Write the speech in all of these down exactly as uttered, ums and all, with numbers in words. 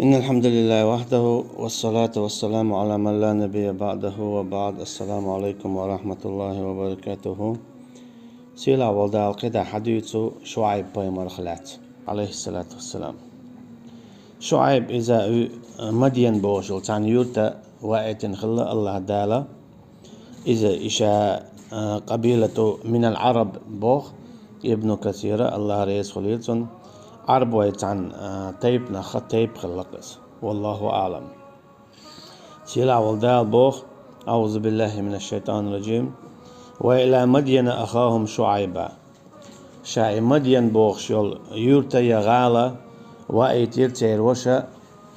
إن الحمد لله وحده، والصلاة والسلام على من لا نبي بعده، وبعد. السلام عليكم ورحمة الله وبركاته. Сийлахь волу Дала кхидӀа хьадуьйцу ШуӀайб-пайхамарх лаьцна, Ӏалайхиссалату вассалам. ШуӀайб иза уь-, Мадьян бохуш йолу цхьана юьрта ваийтина хилла АллахӀ Дала. Иза иша, а, къабилату минал Ӏараб боху Ибну Касира, АллахӀ реза хуьлийла цунна, Ӏарбойн цхьана, а, тайпанах тайпа хилла иза. Валлаху аӀлам. Сийлахь волу Дала боху: أعوذ بالله من الشيطان الرجيم. وإلى مدين أخاهم شعيبا. Ша и Мадьян бохуш йолу юьрта я гӀала ваийтира церан ваша,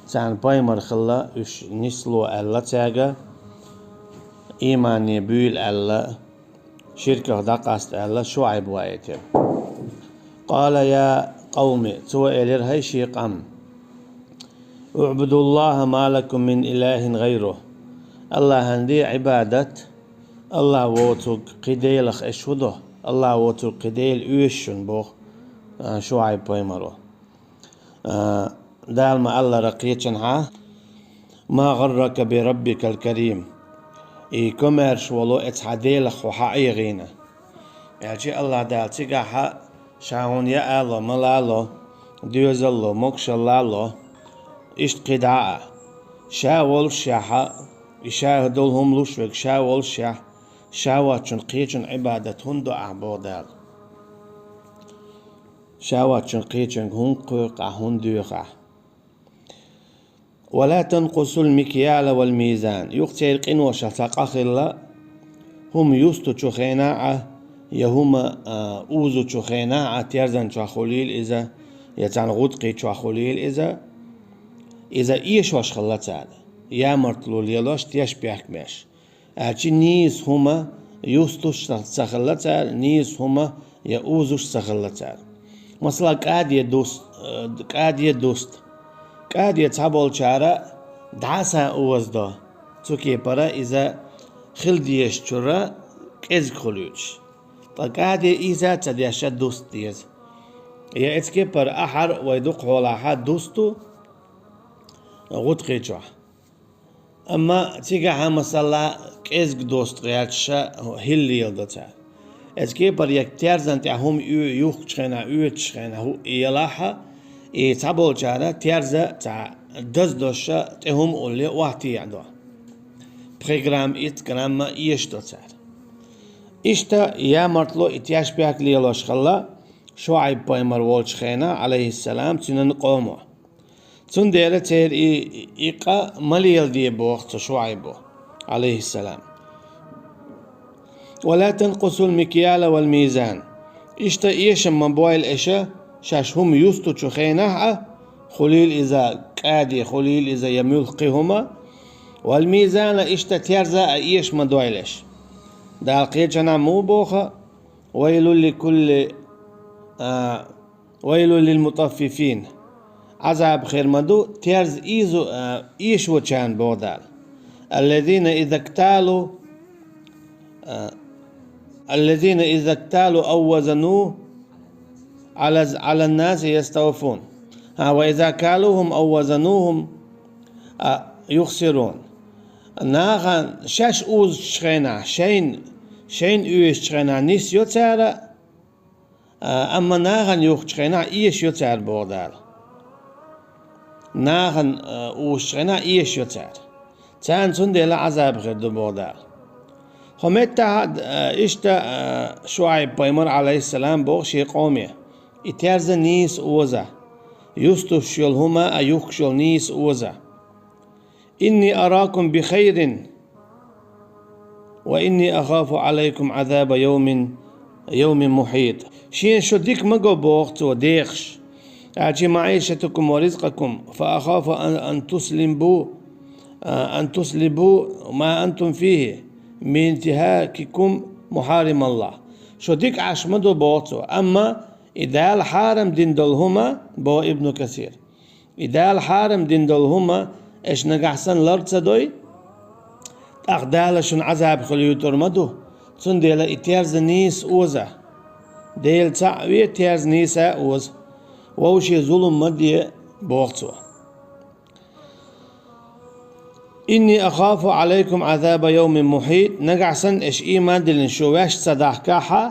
царна пайхамар хилла, уьш нисло аьлла цаьрга, иймане буьйла аьлла, ширках дӀакъаста аьлла, ШуӀайб ваийтира. قال يا قوم, цо элира: «ХӀай шен къам, اعبدوا الله ما لكم من إله غيره». АллахӀан де Ӏибадат, АллахӀ воцург кхин делах эш хӀун до? АллахӀ воцург кхин дела оьшу шуна боху, а, ШуӀайб-пайхамаро. А, Дала ма-аллара кхечанхьа: «ما غرك بربك الكريم». И комаьрша волу эцхьа делах хьо хьаӀегӀийна. Аьлча АллахӀ Дала цигахь ша хьуна яалло, малалло, доьзалло, могушаллалло, иштта кхидӀа а. Ша волушшехь, и ша долу хӀума луш верг ша волушшехь, ша воцчунна кхечунна Ӏибадат хӀунда до ахь, боху Дала? Ша воцчунна кхечуьнга хӀунда кхойкху ахь, хӀунда доьху ахь? «ولا تنقصوا المكيال والميزان». Юха церан къиношах цхьа къа хилла, хӀума юстучу хенахь а, я хӀума, а, узучу хенахь а, терзан чохь хуьлийла иза, я цхьана гӀутакхи чохь хуьлийла иза, иза эшош хилла цара, ямартло лелош, тешнабехкамеш. Аьлча нийса хӀума юстуш ца, ца хилла цара, нийса хӀума я узуш ца хилла цара. Масала, кӀаде дус-, э, кӀаде дуста. КӀаде цхьаболчара дӀаса озадо. Цу кепара иза хила дезачуьра кӀезиг хуьлуьйтуш. Ткъа кӀаде иза а ца деш а дуста деза. Я эцу кепара ахьар вай дукха хьолахьа дусту гӀутакхи чохь. Амма цигахьа, масала, кӀезиг доста гӀерташа хӀилла леладо цара. Эцу кепара я терзан тӀехь хӀума оь-, юхкучу хенахь, оьцучу хенахь хӀу-, елахьа, и цхьаболчара терза цхьа даздоша тӀе хӀума улле охьатеӀадо. Пхи грамм, итт грамма эшадо цара. Иштта ямартло и тешнабехк лелош хилла ШуӀайб-пайхамар волчу хенахь, Ӏалайхиссалам, цуьнан къомо. Цундела церан и, и къа ма леладе боху цу ШуӀайбо, Ӏалайхиссалам. «ولا تنقصوا المكيال والميزان». Иштта эшам ма бойла аша, шаьш хӀума юстучу хенахь а, хуьлийла иза кӀаде, хуьлийла иза я муьлхха кхин хӀума, «والميزان», иштта терза а эша ма дойла аша. Дала кхечанхьа муха боху: «ويل لكل», а, «ويل للمطففين». Ӏазаб хир ма ду терза изу, а, эшочарна, боху Дала. «الذين إذا اكتالوا», а, «الذين إذا اكتالوا أو وزنوا على، على الناس يستوفون». А, «وإذا كالوهم أو وزنوهم», а, «يخسرون». Нахана шаьш узучу хенахь, шайна, шайна оьшучу хенахь нис йо цара, а, амма нахана юхучу хенахь эша йо цара, боху Дала. Нахана, а, узучу хенахь эша йо цара. Царна цундела Ӏазаб хир ду, боху Дала. Хьо меттахь а, а, иштта, а, ШуӀайб-пайхамар, Ӏалайхиссалам, боху шен къоме: «И терза нийса оза, юстуш йолу хӀума а юхкуш йолу нийса оза». «إني أراكم بخير وإني أخاف عليكم عذاب يوم، يوم محيط». Шена шу дика ма го, боху цо, дехаш. «أعطي معيشتكم ورزقكم فأخاف أن، أن تسلبوا، أن تسلبوا ما أنتم فيه بانتهاككم محارم الله». Шу дика Ӏаш ма ду, боху цо, амма и Дала хьарам дина долу хӀума, боху Ибну Касир. И Дала хьарам дина долу хӀума аша нагахь санна лар ца дой, тӀаккха Дала шуна Ӏазаб хуьлуьйтур ма ду, цундела и терза нийса оза. Дела цхьаъ ве, терза нийса а оза. Вовше зулум ма де, боху цо. «Инни ахафу алайкум азаба яумин мухит», нагахь санна аша ийман диллина шу ваьш ца дахкахьа,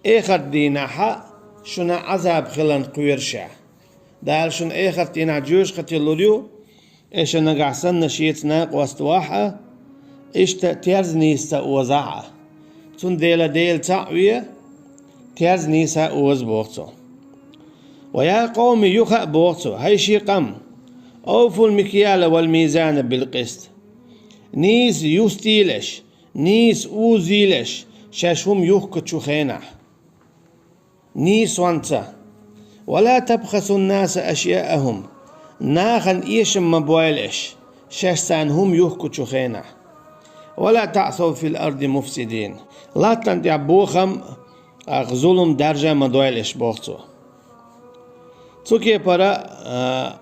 эхарт дийнахьа шуна Ӏазаб хилан кхоьру ша. Дала шуна эхарт дийнахь жоьжахати лур ю, аша нагахь санна шеца накъост вахь а, иштта терза нийса ца озахь а. Цундела Дела цхьаъ ве, терза нийса оза боху цо. «Ва я къавми», юха а боху цо: «ХӀай шен къам, авфул микьяла вал мизана бил къист». Нийса юстийла аша, нийса узийла аша, шаьш хӀума юхкучу хенахь. Нийсонца. «Ва ла табхасун наса ашъяахум». Нахана эшам ма бойла аша, шаьш царна хӀума юхкучу хенахь. «Ва ла таъсав фил арди муфсидин». Латтана тӀехь бохам, а, зулум даржа ма дойла аша, боху цо. Цу кепара, а,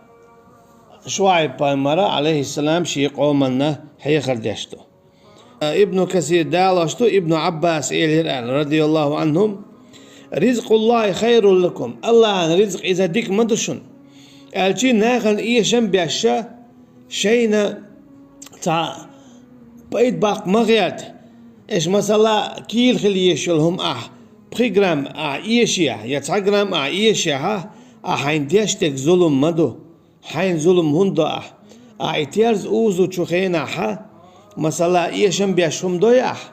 Шуайб пайхамара, алейхиссалам, шен къоманна хьехар деш ду. Ибну Касир далош ду, Ибну Аббас элира аьлла, радияллаху анхум: «Ризкъуллахи хайрул лакум». Аллахьан ризкъ иза дика ма ду шуна. Аьлчи нахана эшам беша, шайна цхьа пайда баккха ма гӀерта. Эш масала кийла хила еш йолу хӀума ахь пхи грамм ахь эшехь, я цхьа грамм ахь эшехьа, ахь хьайн деш дерг зулум ма ду. Хьайна зулум хӀунда до ахь? Ахь и терза узучу хенахьа, масала, эшам беш хӀума дой ахь?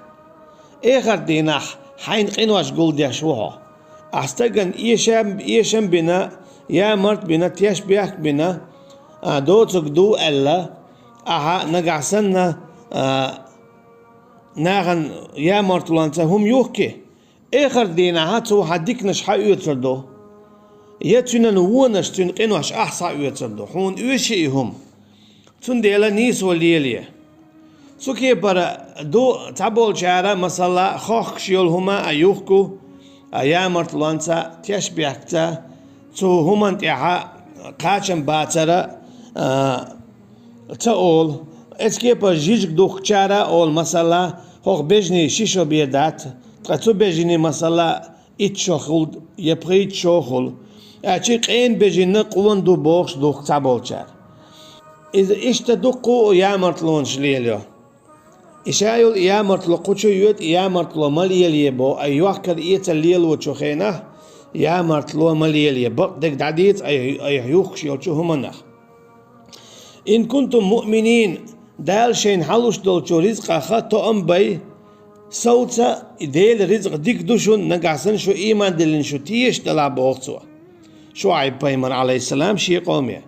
Эхарт дийнахь хьайна къинош гулдеш ву хьо. Ахь стагана эшам, эшам бина, ямарт бина, тешбехк бина, а, доцург ду аьлла, ахьа нагахь санна, а, нахана ямартлонца хӀума юхки? Эхарт дийнахьа цо хьан диканаш хьан оьцур ду? Я цуьнан вонаш, цуьнан къинош ахь схьаоьцур ду? Хьуна оьший и хӀума? Цундела нийсо лелае. Цу кепара ду цхьаболчара, масала, хохкуш йолу хӀума а юхку, а ямартлонца, тешбехкца, цу хӀуманна тӀехьа кхачам бацара, а, ца олу. Эцу кепара жижиг духкучара а олу, масала, хӀокху бежанийн ши шо бен дац, ткъа цу бежанийн, масала, итт шо хуьлу я пхийтта шо хуьлу. Аьлчи къена бежанна къона ду бохуш духку цхьаболчара. Иза иштта дуккху а ямартлонаш лелайо. И ша йолу ямартло кху чу йоьду, ямартло ма лелае боху, ай йохкар эцар лелочу хенахь, ямартло ма лелае, бакъдерг дӀадийца ай, айхьа юхкуш йолчу хӀуманах. «Ин кунтум муъминин», Дала шайна хьалуш долчу ризкъаха тоам бай, совца и Делан ризкъ дика ду шуна, нагахь санна шу ийман диллина шу теша делахь, боху цо. Шуайб пайхамар, алейхиссалам, шен къоме.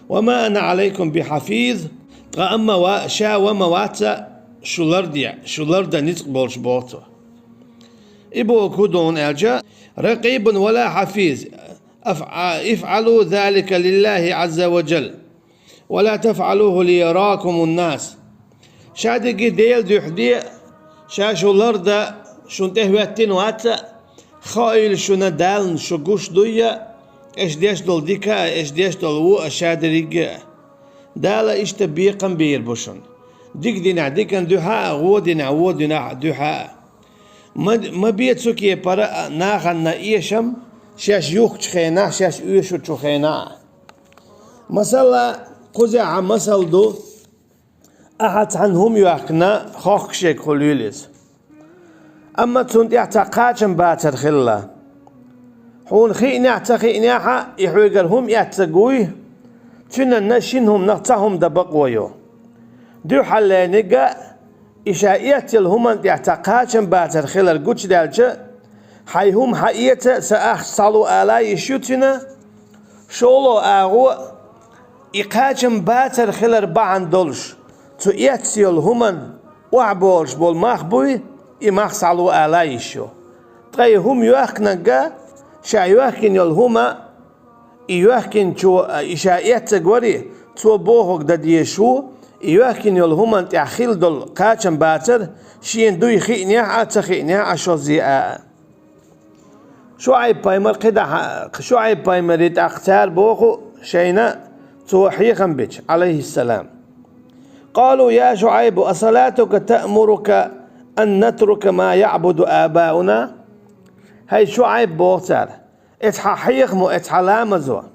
«Ва ма ана алейкум би хьафиз», ткъа амма ва, ша ва ма вац шу ларде, шу лардан ницкъ болуш, боху цо. И боху хӀун ду аьлча: «Ракъибун ва ла хьафиз, аф-, а, ифъалу залика лиллахи азза ва джал, ва ла тафъалуху лияракумун нас». Ша дерриге Делан дуьхьа де, ша шу лардан, шуна тӀехӀоьттина вац а, хаийла шуна Далла шу гуш дуй а, эш деш долу дика а, эш деш долу вон а ша дерриге а. Дала иштта бекхам бийр бу шуна. Дика динехь дикан дуьхьа а, вон динехь вон динехь дуьхьа а. Ма, ма бе цу кепара а нахана эшам, шаьш юхкучу хенахь, шаьш оьшучу хенахь а. Масала, кхузехь а масал ду, ахьа цхьана хӀума йоьхкина, хохкуш ерг хуьлийла иза. Амма цунна тӀехь цхьа кхачам бацар хилла. Хьуна хиънехь а, ца хиънехь а, и хьоьгара хӀума эцна гуй, цуьнан шина хӀуманах цхьа хӀума дан бакъо ю. Дуьххьарлерниг а, и ша эцна йолу хӀуманна тӀехь цхьа кхачам бацар хилар гучудаьлча, хьайн хӀума хьан эца, сан ахча схьало ала йиш ю цуьнан, шолгӀа агӀо, и кхачам бацар хилар бахьана долуш, цу эцна йолу хӀуманна охьаболуш болу мах буй, и мах схьало ала йиш ю. Ткъа и хӀума йоьхкинарг а, ша йоьхкина йолу хӀума, и йоьхкинчо, а, и ша эцнарг вари, цо бохург дан дезаш ву, и йоьхкина йолу хӀуманна тӀехь хилла долу кхачам бацар, шена дуй хиънехь а, ца хиънехь а, шозза а. Шуайб пайхамар кхидӀа, Шуайб пайхамаре тӀаккха цара боху шайна, цо хьехам бича, алейхиссалам: «Къалу я Шуайбу, асалатука таъмурука ан натрука ма яъбуду абауна?» ХӀай Шуайб, боху цара, эцу хьан хьехамо, эцу хьан ламазо,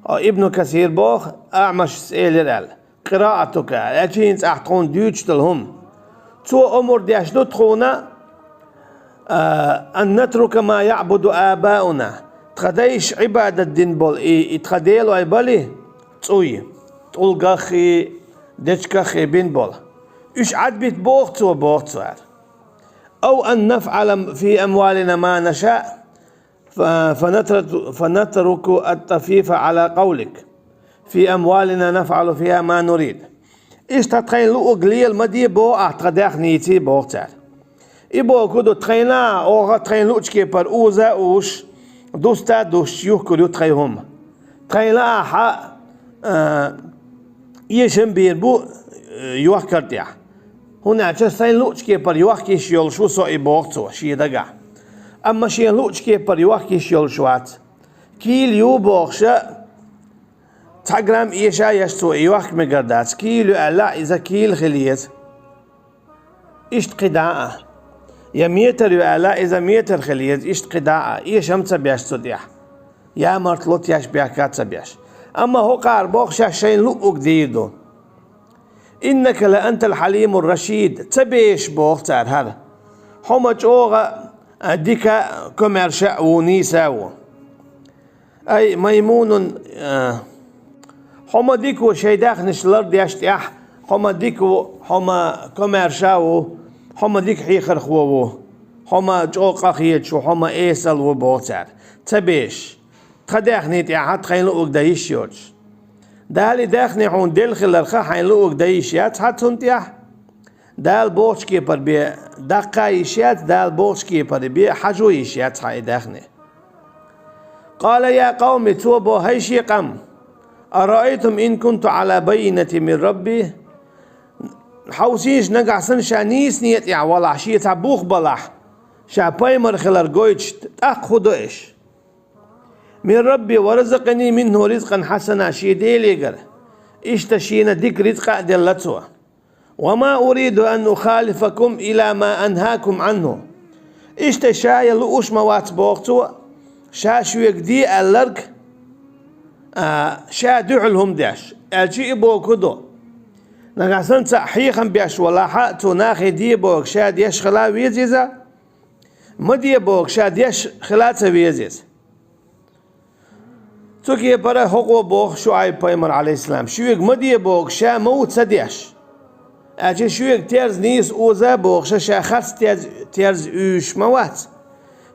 а, Ибну Касир боху, Аъмашас элира аьлла, قراءتك, аьлча хӀинца ахь тхуна дуьйцуш долу хӀума. Цо омра деш ду тхуна, а, أن نترك ما يعبد آباؤنا, тхан дайша Ӏибадат дина болу и, и тхан делой бали, цӀуй, тӀулгаххий, дечкаххий бина болу. Уьш Ӏадбита боху цо, боху цара. أو أن نفعل في أموالنا ما نشاء, ف-, فنترك، فنترك التفيف على قولك. في أموالنا نفعل فيها ما نريد. Иштта тхайн луъург лела ма де боху ахь тхан даьхнийций, боху цара. И бохург ду тхайна, оха тхайн луъучу кепара уза а уш, дуста а дустуш юхкур ю тхайн хӀума. Тхайна ахьа, а, эшам бийр бу, а, йохкар тӀехь. ХӀунда аьлча сайн луъучу кепара йохка йиш йолуш ву со и, боху цо шен дагахь. Амма шен луъучу кепара йохка йиш йолуш вац. Кийла ю бохуша, цхьа грамм эша еш цо и йохка мегар дац. Кийла ю аьлла, иза кийла хила еза. Иштта кхидӀа а. Я метр ю аьлла, иза метр хила еза. Иштта кхидӀа а. Эшам ца беш цу тӀехь. Ямартло теш бехка ца беш. Амма хӀокхара боху шаьш шайна луъург дийр ду. إنك لأنت الحليم الرشيد. Ца беш боху цара хӀара. Хьо ма чӀогӀа, а, дика комаьрша а ву, нийса а ву. أي ميمون, а, хьо ма дика ву шайн даьхнаш лардеш тӀехь, хьо ма дика ву, хьо ма комаьрша а ву, хьо ма дика хьехархо ву, хьо ма чӀогӀа къахеташ ву, хьо ма эсал ву боху цара. Ца беш. Тхан даьхни тӀехьа тхайн луъург дан йиш йоцуш. Дала и даьхни хьуна делла хиларха, хьайн луъург дан йиш яц хьан цунна тӀехь? Дала бохучу кепара бен даккха йиш яц, Дала бохучу кепара бен хьажо йиш яц хьан и даьхни. قال يا قوم, цо бо: «ХӀай шен къам, أرأيتم إن كنت على بينة من ربي». Хьовсийша, нагахь санна ша нийсане тӀехь валахь, шен цхьа бух балахь, ша пайхамар хилар гойтуш, тӀаккха хӀун до аша? من ربي ورزقني منه رزقا حسنا, шен Делегара. Иштта шена дика рицкъа а делла цо. وما أريد أن أخالفكم إلى ما أنهاكم عنه. Иштта ша я лууш ма вац, боху цо, ша шуьга де аьлларг, а, ша дуьхьал хӀума деш. Аьлча и боху ду. Нагахь санна цхьаъ хьехам беш валахьа, цо нахе де бохург ша деш хила веза иза, ма де бохург ша деш хила ца веза иза. Цу кепара хӀокхо боху ШуӀайб-пайхамар, Ӏалайхиссалам, шуьга ма де бохург ша ма ву ца деш. Аьлча шуьга терза нийса оза бохуша, ша харц терза, терза уьйзуш ма вац.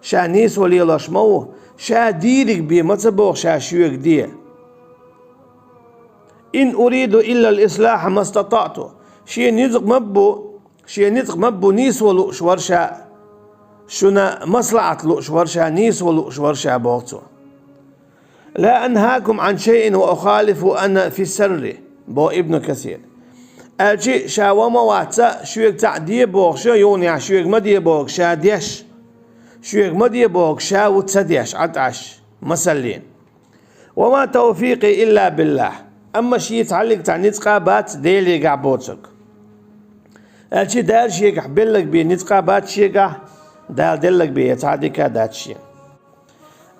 Ша нийсо лелош ма ву. Ша дийриг бе ма ца боху ша шуьга де. إن أريد إلا الإصلاح ما استطعت. Шен ницкъ ма бу, шен ницкъ ма бу нийсо лууш вара ша, шуна маслахьат лууш вара ша, нийсо лууш вара ша, боху цо. لا أنهاكم عن شيء وأخالف أنا في السر, боху Ибн Касир. Аьлча ша ва ма вац, шуьга цхьаъ де бохуша, юханехь шуьга ма де бохург ша деш, шуьга ма де бохург ша ву ца деш, Ӏа тӀаш, масаллин. وما توفيقي إلا بالله. Амма шен цхьаллиг цхьа ницкъа бац Делегахь боцург. Аьлча Дала шегахь беллаг бен ницкъа бац шегахь, Дала деллаг бен я цхьа дика дац шен.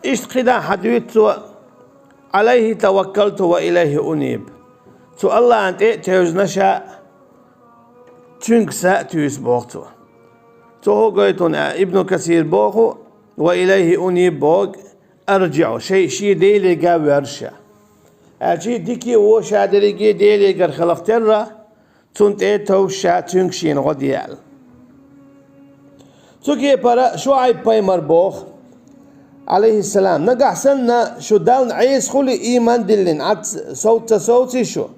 Иштта кхидӀа хьан дуьйцу цо: «عليه توكلت وإليه أنيب». Цу Аллахьан тӀе а тевжина ша, цуьнга са а туьйсу, боху цо. Цо хӀун гойту, а, Ибн Касир боху, «وإليه أنيب» боху, «أرجع», шай, шен Делега воьрзуш ша. Аьлча дика а ву ша дерриге Делегара хиларх терра, цунна тӀе а товжуш ша, цуьнга шена гӀо де аьлла. Цу кепара ШуӀайб-пайхамар боху, Ӏалайхиссалам, нагахь санна шу Далла Ӏеса хуьлий, ийман диллина, Ӏад совца ца совций шу?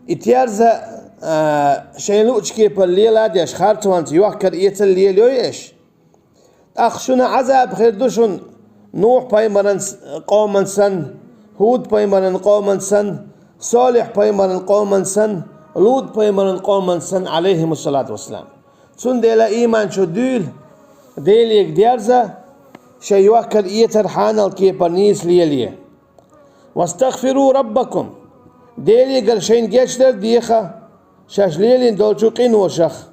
И терза, а, шайн луъучу кепара лела а деш, харцонца йохкар эцал лелайой аша? ТӀаккха шуна Ӏазаб хир ду шуна Нухь-пайхамаран с-, къоман санна, ХӀуд-пайхамаран къоман санна, Солихь-пайхамаран къоман санна, Лут-пайхамаран къоман санна, Ӏалайхимуссалату вассалам. Цундела ийман шу дуьйла, Делега дерза, шайн йохкар эцар хьанал кепара нийса лелае. «واستغفروا ربكم». Делегара шайна гечдар а деха, шаьш лелийна долчу къиношах.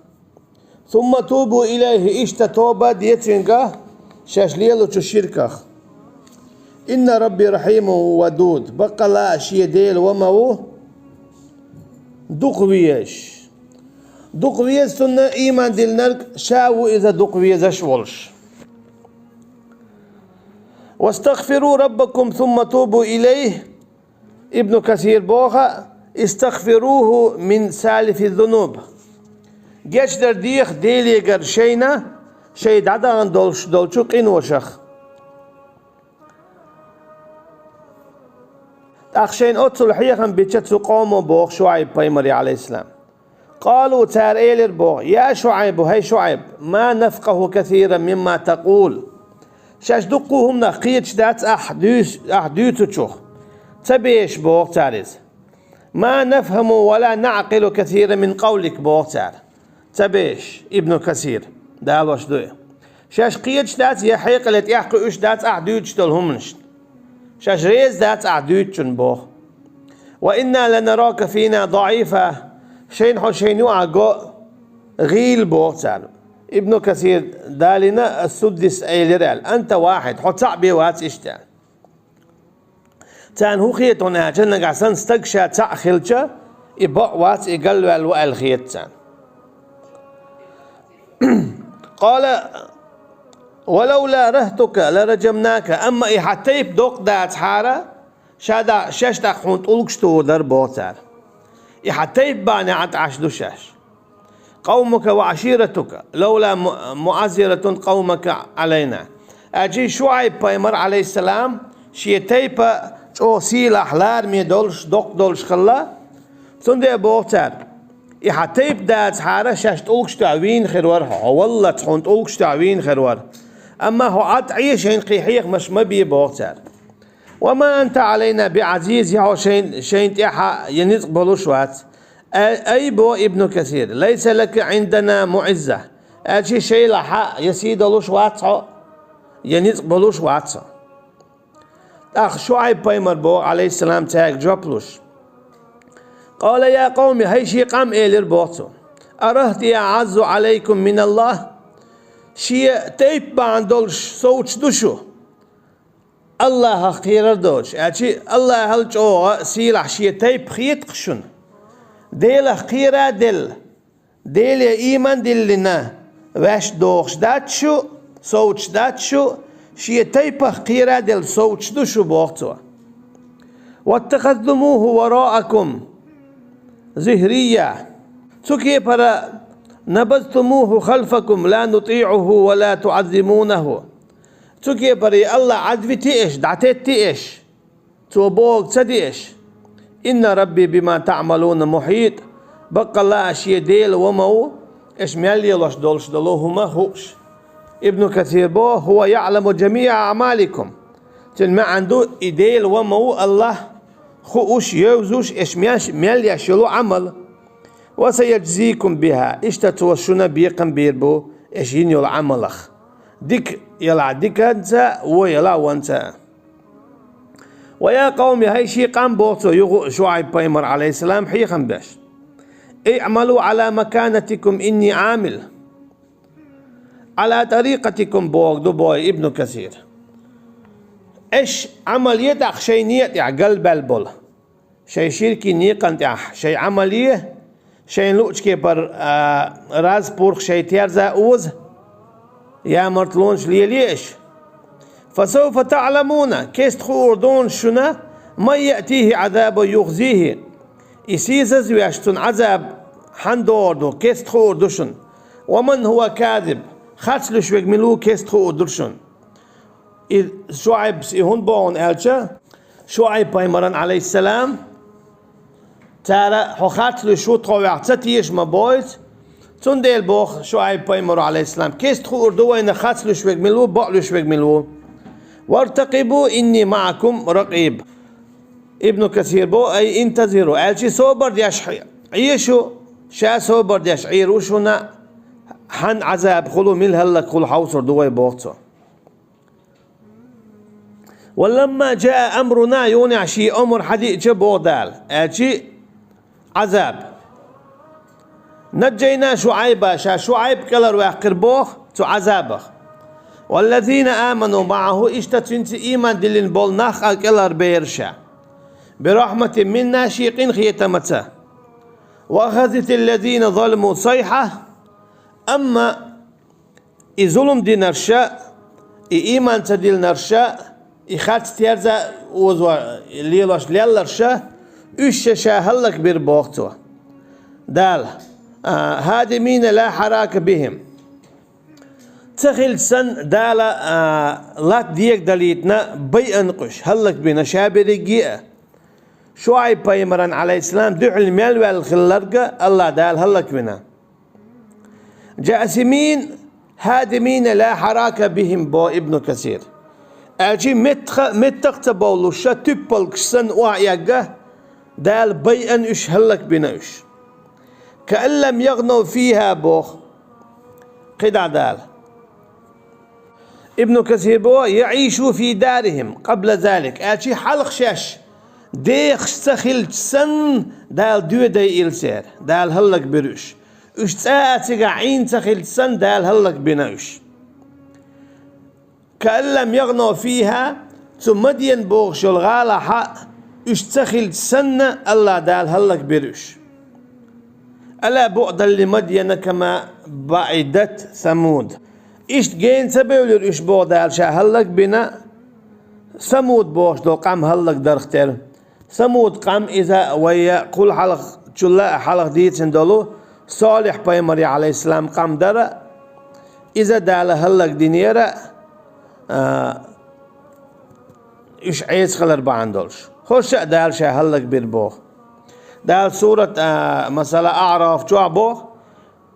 «ثم توبوا إليه», иштта тоба а де цуьнга шаьш лелочу ширках. «إن ربي رحيم ودود». Баккъалла а шен Дела ва ма ву, дукха везаш. Дукха веза цунна, ийман диллинарг ша ву иза дукха везаш волуш. «واستغفروا ربكم ثم توبوا إليه». Ибн Касир боху: «استغفروه من سالف الذنوب». Гечдар деха Делегара шайна, шайн дӀадахана долуш долчу къиношах. ТӀаккха шайна оццул хьехам бича цу къомо, боху ШуӀайб-пайхамаре, Ӏалайхиссалам. «قالوا», цара элира боху: «يا شعيب, хӀай ШуӀайб, ما نفقه كثيرا مما تقول». Шаьш дуккха хӀуманах кхеташ дац ахь дуьйс-, ахь дуьйцучух. Ца беша, боху цара иза. «ما نفهم ولا نعقل كثيرا من قولك», боху цара. Ца беша, Ибн Касир, далош ду и. Шаьш кхеташ дац, я хьекъале тӀехь кхуьуш дац ахь дуьйцуш долу хӀуманашна. Шаьш реза дац ахь дуьйцучунна, боху. «وإنا لنراك فينا ضعيفا». Шайна хьо шайна юкъахь го гӀийла, боху цара. Ибн Касир далийна, ас-Суддис элира аьлла: «أنت واحد», хьо цхьаъ бен вац иштта. Царна хӀун хета хьуна аьлча, нагахь санна стаг ша цхьаъ хилча, и бакъ вац, и галваьлла ву аьлла хета царна. «قال: ولولا رهطك لرجمناك». Амма и хьан тайпа доккха дацахьара, ша да-, шаьш тӀаккха хьуна тӀулгаш тухур дара, боху цара. И хьан тайпа бахьанехь Ӏаш ду шаьш. «قومك وعشيرتك لولا م-، معذرة قومك علينا». Аьлча ШуӀайб-пайхамар, Ӏалайхиссалам, шен тайпа чӀогӀа сийлахь, лараме долуш, доккха долуш хилла. Цундела боху цара: «И хьан тайпа дацахьара, шаьш тӀулгаш тӀехь вийна хир вара хьо, хьо валлалц хьуна тӀулгаш тӀехь вийна хир вара. Амма хьо Ӏад Ӏе, шайна кхин хьехамаш ма бе», боху цара. «وما أنت علينا بعزيز», хьо шайн-, шайна тӀехь я ницкъ болуш вац. Ай, ай, боху Ибн Касир: «ليس لك عندنا معزة». Аьлча шайлахь я сий долуш вац хьо, я ницкъ болуш вац хьо. ТӀаккха ШуӀайб-пайхамар боху, Ӏалайхиссалам, цаьрга жоп луш: «قال: يا قوم», хӀай шен къам, элира боху цо: «أرهطي أعز عليكم من الله». Шен тайпа бахьана долуш совцуш ду шу? Аллахьах кхерар доцуш, аьлча Аллахьал чӀогӀа сийлахь шен тайпа хета-кх шуна. Делах кхера а делла, Деле ийман а диллина, ваьш дохуш дац шу, совцуш дац шу, шен тайпах кхера а делла совцуш ду шу, боху цо. «واتخذتموه وراءكم ظهريا». Цу кепара: «نبذتموه خلفكم لا نطيعه ولا تعظمونه». Цу кепара и Аллахь Ӏадвити аша, дӀатетти аша, цо бохург ца де аша. «إن ربي بما تعملون محيط». Баккъалла а шен Дела ва ма ву, аша мел лелош долуш долу хӀума хууш. Ибн Касир боху: «هو يعلم جميع أعمالكم». Цуьнан маьӀна ду, и Дела ва ма ву Аллахь, хууш, йовзуш, аша меш-, мел еш йолу Ӏамал. «وسيجزيكم بها». Иштта цо шуна бекхам бийр бу аша йина йолу Ӏамалах. Дика ялахь диканца, вон ялахь вонца. «ويا قوم», хӀай шен къам, боху цо юха а ШуӀайб-пайхамар, Ӏалайхиссалам, хьехам беш: «اعملوا على مكانتكم إني عامل على طريقتكم», боху ду, боху Ибн Касир. Аша Ӏамал е тӀаккха шайн некъа тӀехь галбаьлла болу. Шайн ширкийн некъан тӀехь шайн Ӏамал е, шайна луъучу кепара, а, раз-пурх шайн терза оза, ямартлонаш лелае аша. «فسوف تعلمون», кеста хуур ду шуна, «من يأتيه عذاب يخزيه». И сийсазвеш цунна Ӏазаб хьанна догӀур ду, кеста хуур ду шуна. «ومن هو كاذب», харц луьйш верг мила ву, кеста хуур ду шуна. И ШуӀайбас и хӀунда боху аьлча, ШуӀайб-пайхамаран, Ӏалайхиссалам, цара: «Хьо харц луьйш ву, тхо ваьхна ца теша» ма бохуьйту. Цундела боху ШуӀайб-пайхамаро, Ӏалайхиссалам: «Кеста хуур ду вайна, харц луьйш верг мила ву, бакъ луьйш верг мила ву». «وارتقبوا إني معكم رقيب». Ибн Касир боху: «أي انتظروا», аьлча, собар деш Ӏе шу, ша собар деш Ӏийр ву шуна, хьан Ӏазаб хуьлу, мила хӀаллакьхуьлу хьовсур ду вай, боху цо. «ولما جاء أمرنا», юханехь шен омра хьадиъча, боху Дала, аьлча, Ӏазаб. «نجينا شعيبا», ша ШуӀайб кӀелхьарваьккхира боху цу Ӏазабах. «والذين آمنوا معه», иштта цуьнца ийман диллина болу нах а кӀелхьарбеара ша. «برحمة منا», шен къинхетамца. وأخذت الذين ظلموا الصيحة, амма и зулам динарш а, и иман ца диллинарш а, и харц терза оза лелош лелларш а, уьш ша хӀаллакбира боху цо. Дала, а, هادمين لا حراك بهم. Ца хилча санна Дала, а, латта дега далийтина, байъина уьш, хӀаллакбина ша берриге а. ШуӀайб-пайхамаран, Ӏалайхиссалам, дуьхьал мел ваьлла хилларг а АллахӀ Дала хӀаллаквина. جاثمين هادمين لا حراك بهم, боху Ибн Касира. Аьлча меттаха, меттах ца бовлуш, туьппалгаш санна охьаэгна, Дала байъина уьш, хӀаллакбина уьш. كأن لم يغنوا فيها, боху кхидӀа Дала. Ибн Касира боху: يعيشوا في دارهم قبل ذلك, аьлча хьалха шаьш дехаш ца хилча санна Дала доьзал дайина церан, Дала хӀаллакбира уьш. Уьш цкъа а цигахь Ӏийна ца хилча санна Дала хӀаллакбина уьш. كأن لم يغنوا فيها, цу Мадьян бохуш йолу гӀалахь а уьш ца хилча санна АллахӀ Дала хӀаллакбира уьш. ألا بعدا لمدين كما بعدت ثمود. Иштта гена ца бевлира уьш, боху Дала, ша хӀаллакбина, Самуд бохуш долу къам хӀаллакдарх тера. Самуд къам иза вай кхул хьалха, чул а хьалха дийцина долу Солихь-пайхамаран, Ӏалайхиссалам, къам дара. Иза Дала хӀаллакдинера, а, уьш Ӏеса хилар бахьана долуш. ХӀорш а Дала ша хӀаллакбира боху. Дала сурат, а, масала, АӀраф чохь боху: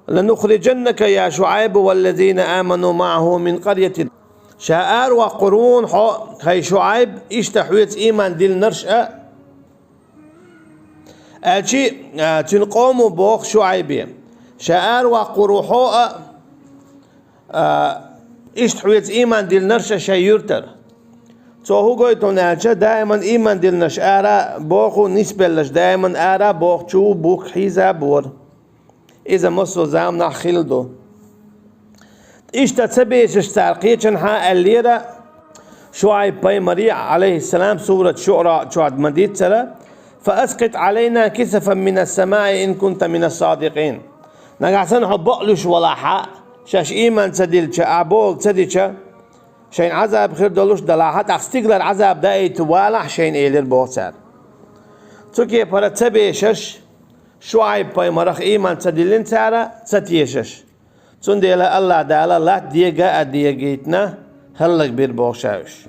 لنخرجنك يا شعيب والذين آمنوا معه من قريتنا. Ша араваккхур ву хьо, хӀай ШуӀайб, иштта хьоьца ийман диллинарш а. Аьлча, а, цуьнан къомо боху ШуӀайбе: ша араваккхур ву хьо а, а, иштта хьоьца ийман диллинарш а шайн юьртара. Цо хӀун гойту аьлча, даиман ийман диллинарш ара боху, нисбелларш даиман ара бохучу бухк хьийзабора. Иза массо а заманахь хилла ду. Иштта ца бешаш цара кхечанхьа аьллера ШуӀайб-пайхамаре, Ӏалайхиссалам, сурат ШуӀара чохь ма-дийццара: فأسقط علينا كسفا من السماء إن كنت من الصادقين. Нагахь санна хьо бакълуьйш валахь а, шаьш ийман ца диллича, ахь бохург ца дича, шайна Ӏазаб хир долуш далахь а, тӀаккха стигалара Ӏазаб даийта валахь шайна, элира боху цара. Цу кепара ца бешаш, ШуӀайб-пайхамарах ийман ца диллина цара, ца тешаш. Цундела АллахӀ Дала латта дега а дегийтина, хӀаллакбира боху ша уьш.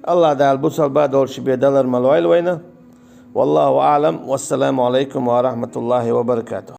АллахӀ Дала бусалба долуш бен далар ма лойла вайна. والله أعلم. والسلام عليكم ورحمة الله وبركاته.